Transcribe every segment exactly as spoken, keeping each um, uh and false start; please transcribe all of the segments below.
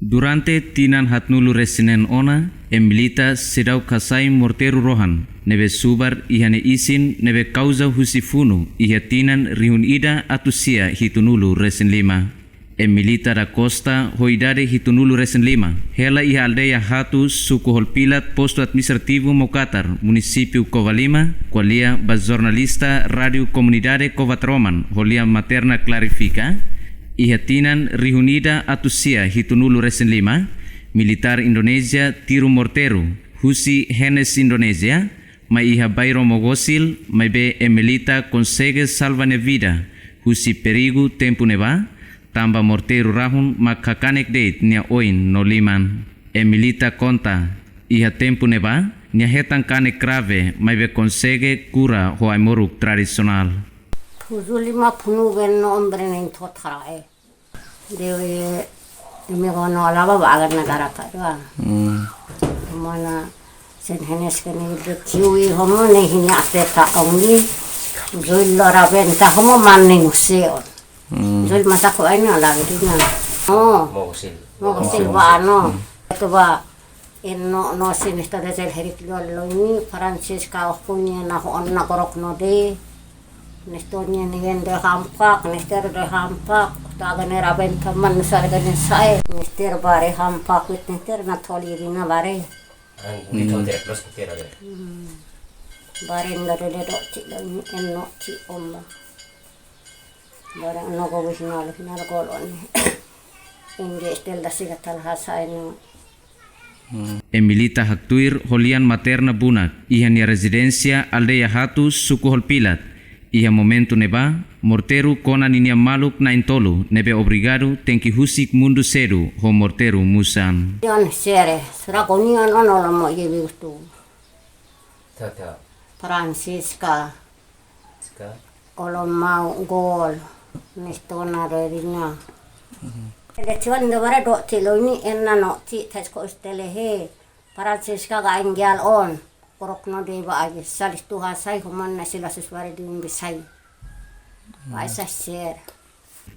Durante tinan haatnulu-resin-neen ona, Emilita seidauk hasai morteiru rohan ne'ebé subar iha nia isin ne'ebé kauza husi funu iha tinan rihun ida atus sia hitunulu-resin-lima. Emilita da Costa ho idade hitunulu-resin-lima, hela iha aldeia Hatu, suku Holpilat, postu administrativu Maukatar, munisípiu Covalima, ko'alia ba jornalista Rádiu Komunidade Kovatroman ho lian materna klarifika, iha tinan rihun ida atus sia hitunulu-resin-lima, militár Indonézia tiru morteiru husi Henes Indonézia mai iha bairru Mogosil, maibé Emilita konsege salva nia vida husi perigu tempu ne'ebá, tanba morteiru rahun mak hakanek de'it nia oin no liman. Emilita konta, iha tempu ne'ebá nia hetan kanek grave, maibé konsege kura ho ai-moruk tradisionál. Tujuh lima puluh ben no hombre nen tot harae. Dewe imi gono laba ba agar negara ta dua. Hmm. Mana sen Henes kene de kiwi homo ne hinya ateta ongi. Zul lora benta homo manning seon. Hmm. Zul masa ko aina lagi dina. Oh. Mogosil. Mogosil ba no. Hmm. Itu ba en no, no sin esta de zel herik lo lo ni Francisca o kunya na ho na korok no de. Nestor nia nian de hampak, Nestor de hampak. Ta gane raben taman sar gane sai. Nestor bare hampak wit Nestor na toli rina bare. Ang di tau tere plus kutera de. Hmm. Bare ndar de do ci lo ni en no ci omba. Barang no go wis nalo final gol on. Inge estel da siga tal hasai no. Emilita haktuir ho lian materna bunak iha nia rezidénsia aldeia Hatu, suku Holpilat. Iha momentu ne'ebá, morteiru kona ninia maluk na'in-tolu ne'ebé obrigadu tenke husik mundu sedu ho morteiru musan. Yon sere, sura koni on on olo mo ye bistu. Tata. Francisca. Ska. Olo mau gol. Nestona rerina. Mhm. Ele cuan de bara do ti lo ni enna no ti tes ko stele he. Francisca ga ingial on. Korok no de ba agi. Salis tuha sai human na sila sus bare di un bisai. Ba isa ser.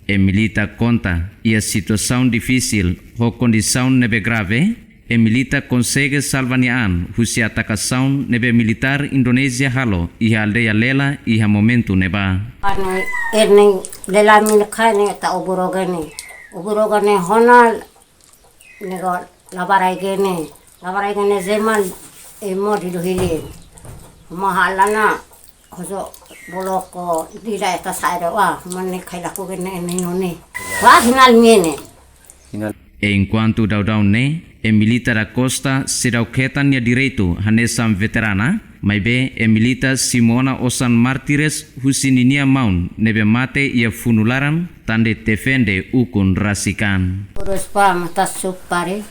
Emilita konta, iha situasaun difisil ho kondisaun ne'ebé grave, Emilita konsege salva nia an husi atakasaun ne'ebé militár Indonézia halo iha aldeia Lela iha momentu ne'ebá. Anu ene Lela mil kane ta oburoga ne. Oburoga ne honal nego labarai gene. Labarai gene zemal emo dilu hili. Mahalana Kozo boloko dila eta saida wa mane kai laku gene ene none. Wa hinal mene. Hinal. Enkuantu daudaun ne'e, Emilita da Costa seidauk hetan nia direitu hanesan veterana, maibé Emilita simu ona osan mártires husi ninia maun ne'ebé mate iha funu laran, tan de'it defende ukun rasik an. Urus pa mata supari,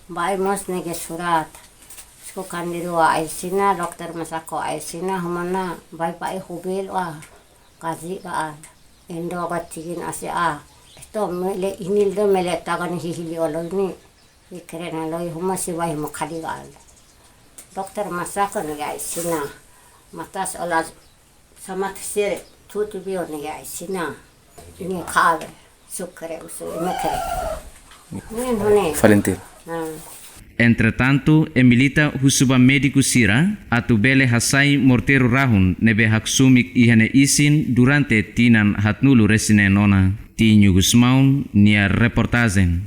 bai mós nege surat. Sku kandiru wa aisina, dokter masako aisina, humana bai bai hubil wa kazi ba al. Endo ba tigin ase a. Esto mele inil do mele tagan hihili olo ni. Ikeren olo huma si bai huma kali ba al. Dokter masako ni aisina. Matas ola Samat sere tutu bio ne ya sina. Ini kabe. Sukre usu ini kre. Ini hone. Falintil. Ah. Entretantu, Emilita husu ba médiku sira atu bele hasai morteiru rahun ne'ebé haksumik iha nia isin durante tinan haatnulu-resin-neen ona. Tinho Gusmão nia reportajen.